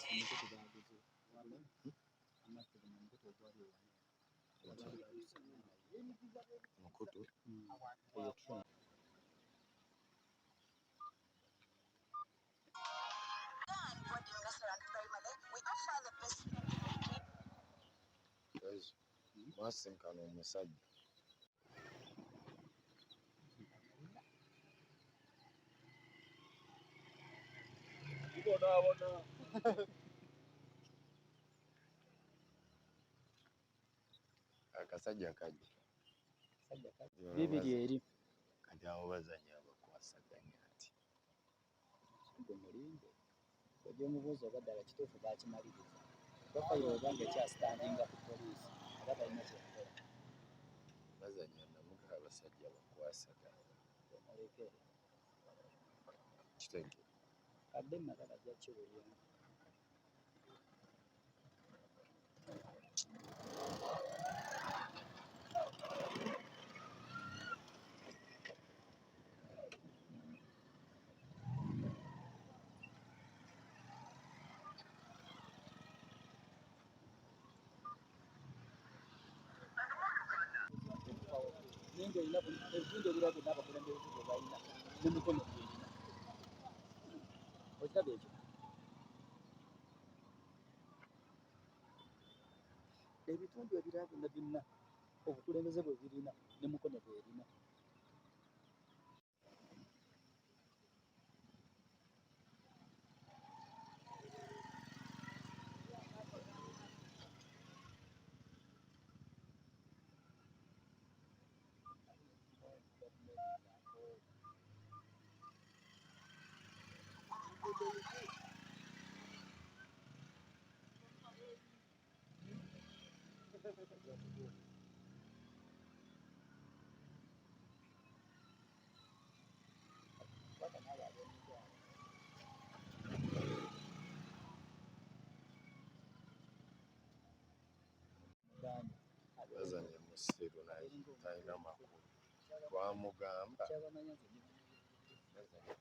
Omukutu baguze amazzi guno, omukutu ogwali ewano. Mukutu. Eyo trunk. Ezo mwasinkana omusajja. Tubonaabona. Akasajja kajja. Sajja kati. Bibiri eri. Kati abo bazannya abakwasaganya ati. Gwe mulinde. Ojja omubuuza oba ddala kituufu baakimaliriza. Kuba fayiro oba nga ekyasitandinga ku poliisi aba talina kyakola. Bazannya namuka abasajja bakwasaganya. Omuleke. Kitegeera. Kadde Malala ajja kiwulira. Naye ng'olina ebitundu ebirala byonna abakulembeze bye balina n'emikono gy'erina. Okiraba ekyo? Ebitundu ebirala byonna byonna obukulembeze bwe birina n'emikono bw'erina. Paka naawe ab'emikwano. Muganda. Bazannya musiru naye talina makulu. Twamugamba. Kyabamanya nze ndi Bazannya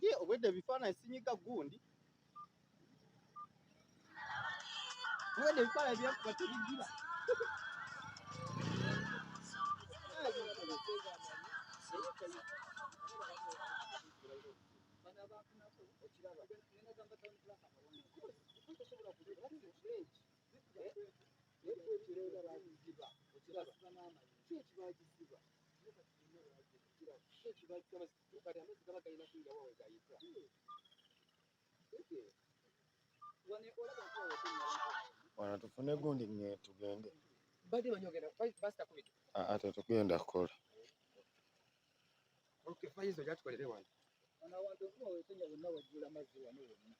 Ye obwedda ebifaananyi sinyiga gundi. Obwedda ebifaananyi byankuba tebigira. Wano tufune gundi nge tugende. Badde manyi ogenda basita kubita. Aa tetugenda kukola. Okay, Faizo gyatukolere wano. Wano awantu enkuba weetonya wonna wajjula amazzi wano wonna.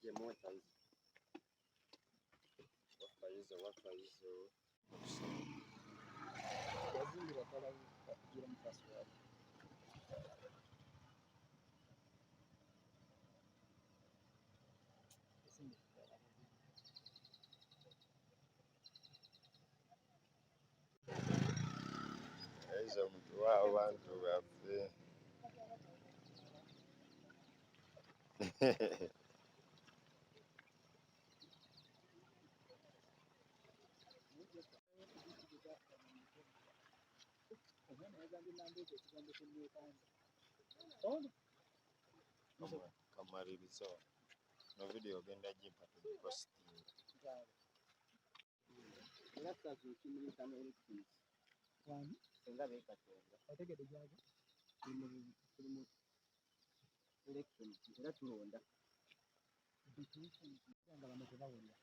Ye muwe Faizo. Wa Faizo, wa Faizo. Yazimbirwa ddala okugira mu password. Yazimbirwa ddala. Faizo mutuwe abantu baffe. Omwana yagambye Nambooze ekigambo kye nneekanze. Ono Kamaliriza wano. No video ogenda gimpa tugipositinge. ntaaba. Era saazi okimuyita ne elections. Wani? Singa beekatonda. Otegedde gy'ava? Tuli mu elections era tulonda. Bituufu nga bano tebawulira.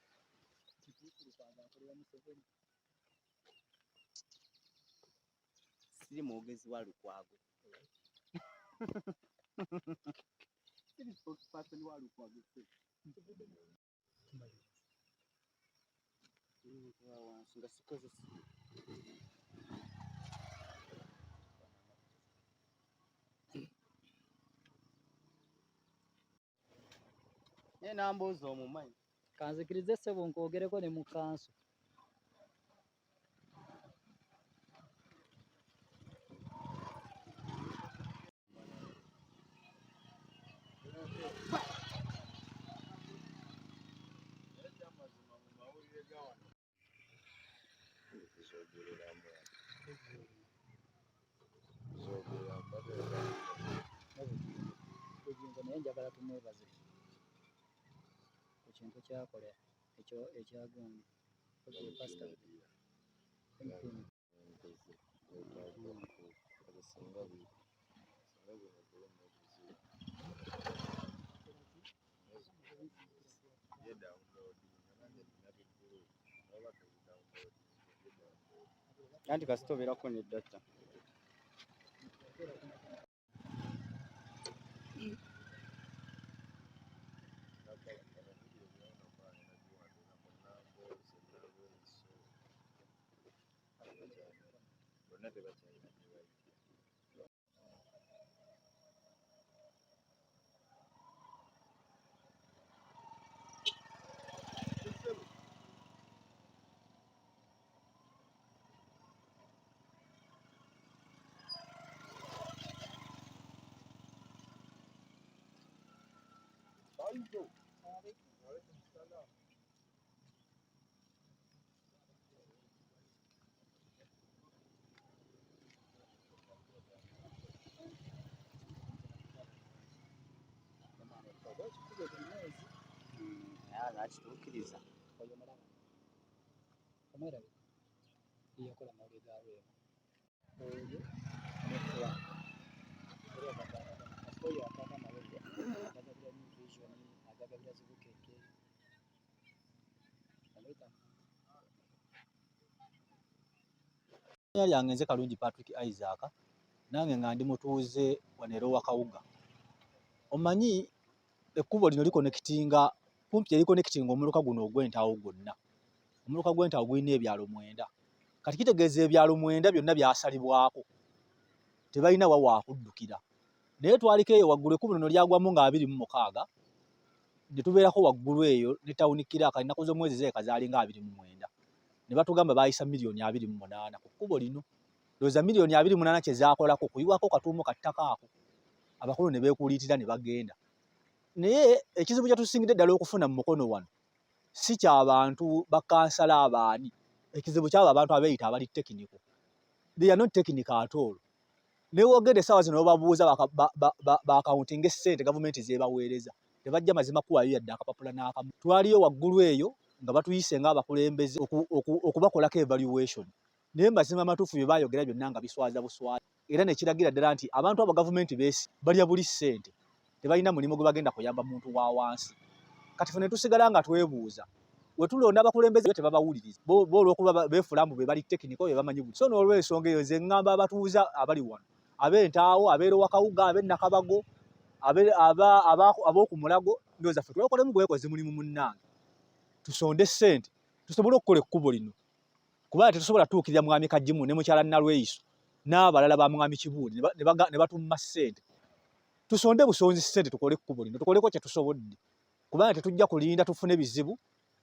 Kituufu Lukwago akolera Museveni. Siri mwogezi wa Lukwago. Siri spokesperson wa Lukwago. Tumalirize. Omuntu wa wansi nga sikozesa. Naye Nambooze omumanyi. Kanzikirize ssebo nkwogereko ne mu kanso. Bugingo naye njagala tumwebaze ku kintu kyakola ekyo ekyagundi pasita Anti kasita obeerako ne data. Bonna tebakyalina gye bayita. Naye akituukiriza. Oyo mulaba omwerabira yeyakola amawulire ga Rema oyo ne Frank era kasita oyo akwata amawulire agagabira New Vision, agagabira Zibukeke, amuyita. Erinnya lyange nze Kalungi Patrick Isaac, nange nga ndi mutuuze wano e Lower Kawuga. Omanyi ekkubo lino likonekitinga kumpi erikonekitinga omuluka guno ogw'Entaawo gwonna. Omuluka gw'Entaawo gulina ebyalo 9. Kati kitegeeza ebyalo 9 byonna byasalibwako. Tebalina wa waakuddukira. Naye twaliko eyo waggulu ekkubo lino lyagwamu nga 26 ne tubeerako waggulu eyo ne tawuni kiraaka ennaku z'omwezi zeeka zaalinga 29. Ne batugamba baayisa miliyoni 28 ku kkubo lino. Ndowooza miliyoni 28 kye zaakolako kuyiwako katuumu ka ttaka ako. Abakulu ne beekuliitira ne bagenda. Naye ekizibu kye tusingidde ddala okufuna mu Mukono wano si kya bantu bakansala abaani. Ekizibu ky'abo abantu abeeyita abali tekiniko. They are not technical at all. Ne wogenda essaawa zino bababuuza baakawuntinga essente gavumenti z'ebaweereza. Tebajja mazima kuwaayo yadde akapapula n'akamu. Twaliyo waggulu eyo nga batuyise ng'abakulembeze okubakolako evaluation. Naye mazima amatuufu bye baayogera byonna nga biswaza buswaza. Era ne kiragira ddala nti abantu abo gavumenti beesi balya buli ssente. Tebalina mulimu gwe bagenda kuyamba muntu wa wansi. Kati ffe ne tusigala nga twebuuza. We tulonda abakulembeze tebabawuliriza. Bo olw'okuba beefuula mbu be bali tekiniko be bamanyi buli. So n'olw'ensonga eyo nze ŋŋamba abatuuze abali wano, ab'Entaawo, ab'e Lower Kawuga, ab'e Nakabago, ab'oku Mulago, ndowooza ffe twekolemu bwekozi mulimu munnange. Tusonde ssente tusobole okukola ekkubo lino. Kubanga tetusobola tuukirira Mwami Kagimu ne mukyala Nalweyiso n'abalala ba Mwami Kibuule ne batumma ssente. Tusonde busonzi ssente tukole ekkubo lino, tukoleko kye tusobodde. Kubanga tetujja kulinda tufune bizibu,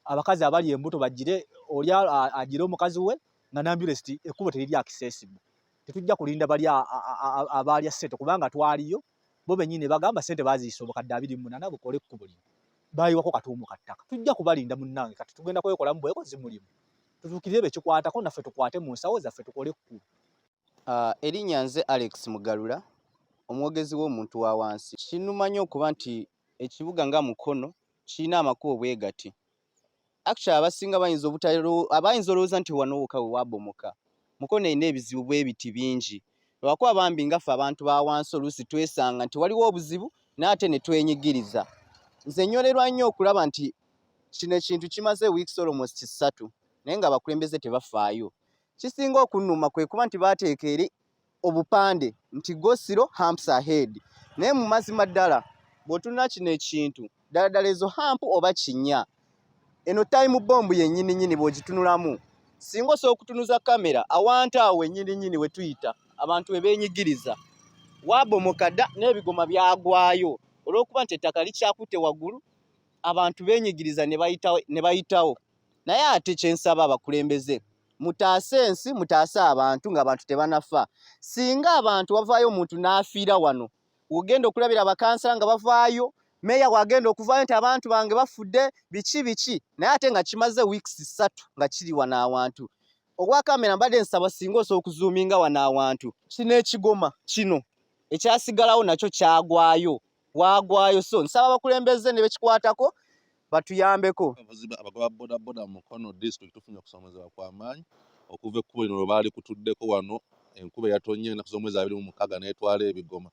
abakazi abali embuto bagire, oli agire omukazi we nga n'ambulance ekkubo teriri accessible. Tetujja kulinda bali abaalya ssente kubanga twaliyo, bo bennyini ne bagamba ssente baaziyisa obukadde 28 bukole ekkubo lino. Baayiwako katuumu ka ttaka. Tujja kubalinda munnange, kati tugenda kwekolamu bwekozi mulimu. Tutuukirire be kikwatako naffe tukwate mu nsawo zaffe tukole ekkubo. Erinnya nze Alex Mugalula, omwogezi w'omuntu wa wansi. Kinnuma nnyo okuba nti ekibuga nga Mukono kirina amakubo bwe gati. Actually abasinga bayinza abayinza olowooza nti wano wokka we waabomoka. Mukono erina ebizibu bwe biti bingi. Lwakuba bambi nga ffe abantu ba wansi oluusi twesanga nti waliwo obuzibu naye ate ne twenyigiriza. Nze nnyolerwa nnyo okulaba nti kino ekintu kimaze weeks almost 3 naye ng'abakulembeze tebafaayo. Kisinga okunnuma kwe kuba nti baateeka eri obupande nti go slow humps ahead. Naye mu mazima ddala bw'otunula kino ekintu ddala ddala ezo hump oba kinnya. Eno time bomb yennyini nnyini bw'ogitunulamu. Singa osobola okutunuza kamera awantu awo wennyini nnyini we tuyita abantu we beenyigiriza, waabomoka dda n'ebigoma byagwayo olw'okuba nti ettaka likyakutte waggulu, abantu beenyigiriza ne bayitawo. Naye ate kye nsaba abakulembeze, mutaase ensi, mutaase abantu ng'abantu tebanafa. Singa abantu wavaayo omuntu n'afiira wano, wogenda okulabira abakansala nga bavaayo, meeya wagenda okuvaayo nti abantu bange bafudde biki biki, naye ate nga kimaze weeks 3 nga kiri wano awantu. Ogwa kamera mbadde nsaba singa osobola okuzuuminga wano awantu, kino ekigoma kino ekyasigalawo nakyo kyagwayo, waagwayo. So nsaba abakulembeze ne bekikwatako batuyambeko. Abagoba bodaboda mu Mukono District tufunye okusomozebwa kw'amaanyi okuva ekkubo lino lwe baali kutuddeko wano enkuba eyatonnye ennaku z'omwezi 26 n'etwala ebigoma.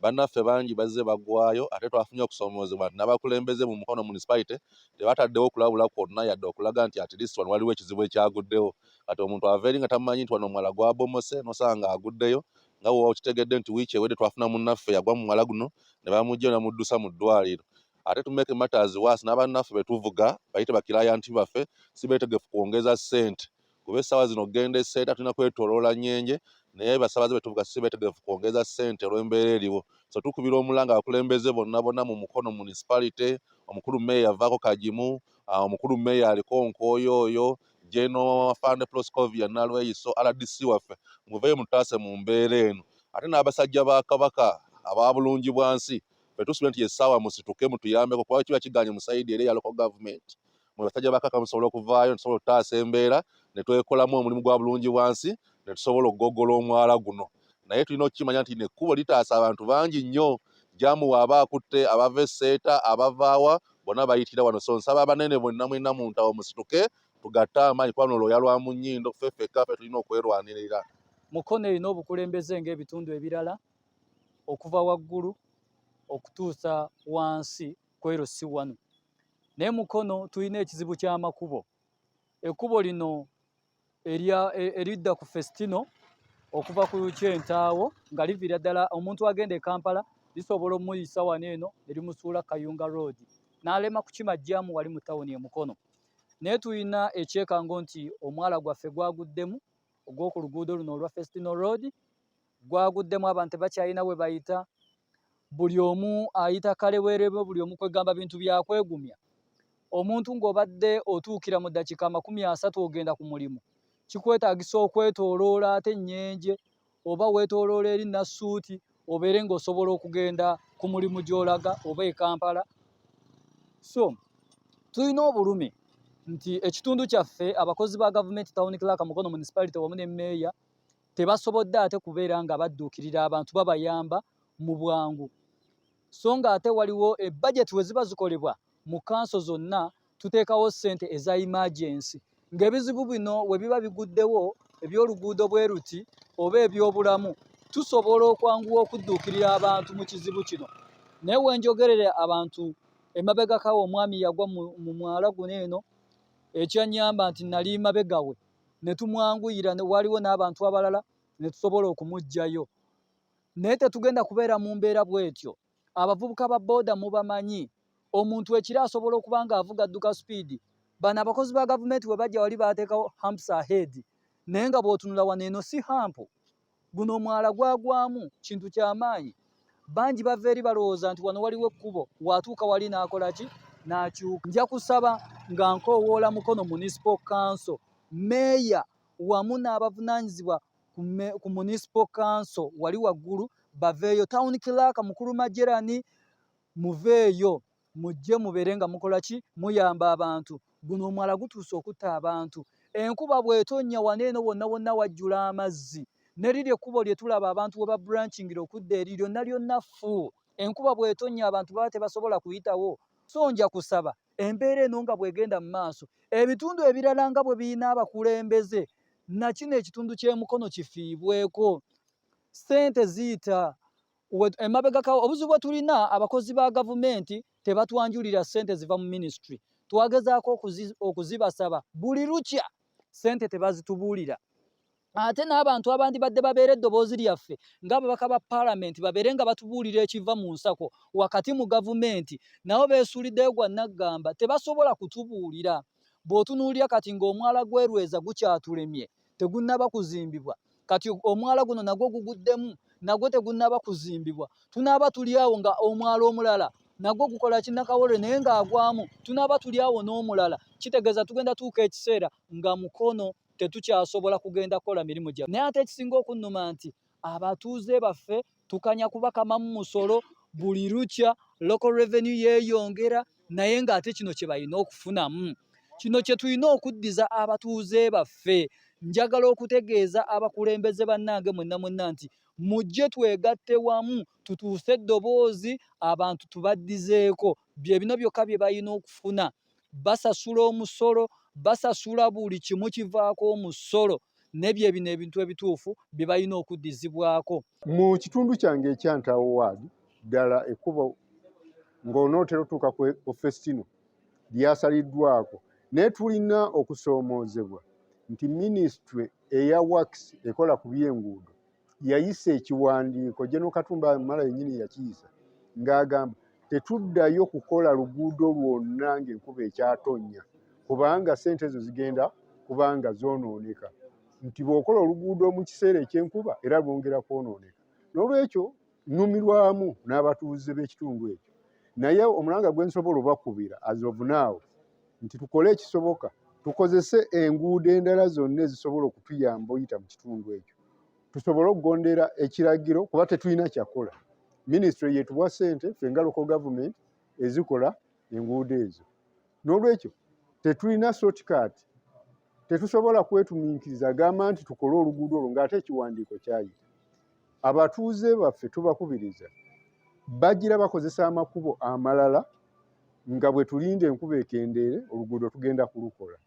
Bannaffe bangi bazze bagwayo, ate twafunye okusomoozebwa nti n'abakulembeze mu Mukono Municipality tebataddewo okulabula kwonna yadde okulaga nti at least wano waliwo ekizibu ekyaguddewo. Kati omuntu ava eri nga tamanyi nti wano omwala gwabomose, n'osanga ng'aguddeyo. Nga bw'oba okitegedde nti wiiki ewedde twafuna munnaffe yagwa mu mwala guno ne bamuggya ne bamuddusa mu ddwaliro. Ate to make matters worse, n'abannaffe be tuvuga bayite bakirayanti baffe si beetegefu kwongeza ssente, kuba essaawa zino okugenda e Seeta tulina kwetooloola Nnyenje, naye basaabaze be tuvuga si beetegefu kwongeza ssente olw'embeera eriwo. So tukubira omulanga abakulembeze bonna bonna mu Mukono Municipality, omukulu meeya avaako Kagimu, omukulu meeya aliko Nkooyo oyo, General Afande Proscovia Nalweyiso, RDC waffe, muveeyo mutaase mu mbeera eno. Ate n'abasajja ba Kabaka aba bulungi bwansi, ffe tusuubira nti essaawa musituke mutuyambeko, kuba kiba kiganye mu side eri eya local government. Mwe basajja ba Kabaka musobola okuvaayo ne tusobola okutaasa embeera ne twekolamu omulimu gwa bulungi bwansi ne tusobola okugogola omwala guno. Naye tulina okukimanya nti nekkubo litaasa abantu bangi nnyo. Jaamu waaba akutte abava e Seeta, abavaawa bonna bayitira wano. So nsaba abanene bonna mwenna mu ntawo musituke tugatte amaanyi, kuba luno lwoya lwa mu nnyindo, ffe ffekka ffe tulina okwerwanirira. Mukono erina obukulembeze ng'ebitundu ebirala okuva waggulu okutuusa wansi ku LC1. Naye Mukono tulina ekizibu ky'amakubo. Ekkubo lino eridda ku Festino okuva ku Kyentaawo nga liviira ddala omuntu agenda e Kampala lisobola omuyisa wano eno ne limusuula Kayunga Road n'alema kukima jjaamu wali mu tawuni e Mukono. Naye tulina ekyekango nti omwala gwaffe gwaguddemu ogw'oku luguudo luno olwa Festino Road gwaguddemu, abantu tebakyalina we bayita, buli omu ayita kalewerebe, buli omu kwegamba bintu bya kwegumya. Omuntu ng'obadde otuukira mu ddakiika 30 ogenda ku mulimu, kikwetaagisa okwetooloola ate ennyenje oba weetooloola eri Nassuuti obeere ng'osobola okugenda ku mulimu gy'olaga oba e Kampala. So tulina obulumi nti ekitundu kyaffe abakozi ba gavumenti, town clerk, Mukono Municipality wamu ne meeya tebasobodde ate kubeera nga badduukirira abantu babayamba mu bwangu. So ng'ate waliwo ebudget we ziba zikolebwa mu kanso zonna tuteekawo ssente eza emergency ng'ebizibu bino we biba biguddewo, eby'oluguudo bwe ruti oba ebyobulamu, tusobola okwanguwa okudduukirira abantu mu kizibu kino. Naye we njogerera abantu emabegakawo omwami yagwa mu mwala guno eno, ekyannyamba nti nali mabega we ne tumwanguyira, waliwo n'abantu abalala ne tusobola okumuggyayo. Naye tetugenda kubeera mu mbeera bw'etyo. Abavubuka ba booda mubamanyi, omuntu ekiro asobola okuba ng'avuga adduka sipiidi. Bano abakozi ba gavumenti bwe bajja wali baateekawo humps ahead, naye nga bw'otunula wano eno si hump, guno omwala gwagwamu kintu kyamaanyi. Bangi bava eri balowooza nti wano waliwo ekkubo, watuuka wali n'akola ki, n'akyuka. Nja kusaba nga nkoowoola Mukono Municipal Council, meeya wamu n'abavunaanyizibwa ku Municipal Council wali waggulu baveeyo, town clerk mukulu Majerani muveeyo mujje mubeere nga mukola ki, muyamba abantu. Guno omwala gutuuse okutta abantu. Enkuba bw'etonnya wano eno wonna wonna wajjula amazzi, ne liri ekkubo lye tulaba abantu we babrankingira okudda eri lyonna lyonna ffu. Enkuba bw'etonnya abantu baba tebasobola kuyitawo. So nja kusaba embeera eno nga bw'egenda mu maaso, ebitundu ebirala nga bwe birina abakulembeze, na kino ekitundu ky'e Mukono kifiibweko. Ssente ziyita emabegakawo. Obuzibu bwe tulina, abakozi ba gavumenti tebatwanjulira ssente ziva mu minisitule. Twagezaako okuzibasaba buli lukya, ssente tebazitubuulira. Ate n'abantu abandi badde babeera eddoboozi lyaffe ng'ababaka ba paalamenti babeere nga batubuulira ekiva mu nsako wakati mu gavumenti, nabo beesuuliddeyo gwa naggamba, tebasobola kutubuulira. Bw'otunuulira kati ng'omwala gw'e Lweza gukyatulemye, tegunnaba kuzimbibwa. Kati omwala guno nagwo guguddemu, nagwo tegunnaba kuzimbibwa. Tunaaba tuli awo nga omwala omulala nagwo gukola ki Nakawole naye ng'agwamu, tunaaba tuli awo n'omulala. Kitegeeza tugenda tuuka ekiseera nga Mukono tetukyasobola kugenda kukola mirimu gyaffe. Naye ate ekisinga okunnuma nti abatuuze baffe tukanya kubakamamu musolo buli lukya, local revenue yeeyongera, naye ng'ate kino kye balina okufunamu. Kino kye tulina okuddiza abatuuze baffe. Njagala okutegeeza abakulembeze bannange mwenna mwenna nti mujje twegatte wamu tutuuse eddoboozi abantu tubaddizeeko. Bye bino byokka bye balina okufuna. Basasula omusolo, basasula buli kimu kivaako omusolo, ne bye bino ebintu ebituufu bye balina okuddizibwako. Mu kitundu kyange ekya Ntawo Ward, ddala ekkubo ng'onootera otuuka ku Festino lyasaliddwako, naye tulina okusoomoozebwa nti minisitule eya Works ekola ku by'enguudo yayisa ekiwandiiko, General Katumba Wamala yennyini yakiyisa ng'agamba tetuddayo kukola luguudo lwonna ng'enkuba ekyatonnya kubanga ssente ezo zigenda kubanga zoonooneka, nti bw'okola oluguudo mu kiseera eky'enkuba era lwongera kwonooneka. N'olwekyo nnumirwamu n'abatuuze b'ekitundu ekyo, naye omulanga gwe nsobola obakubira as of now nti tukole ekisoboka tukozese enguudo endala zonna ezisobola okutuyamba oyita mu kitundu ekyo tusobole okugondera ekiragiro, kuba tetulina kyakola. Minisitule yetuwa ssente ffe nga local government ezikola enguudo ezo, n'olwekyo tetulina shortcut, tetusobola kwetuminkiriza gamba nti tukole oluguudo olwo ng'ate ekiwandiiko kyayita. Abatuuze baffe tubakubiriza bagira bakozesa amakubo amalala nga bwe tulinda enkuba ekendeere, oluguudo tugenda kulukola.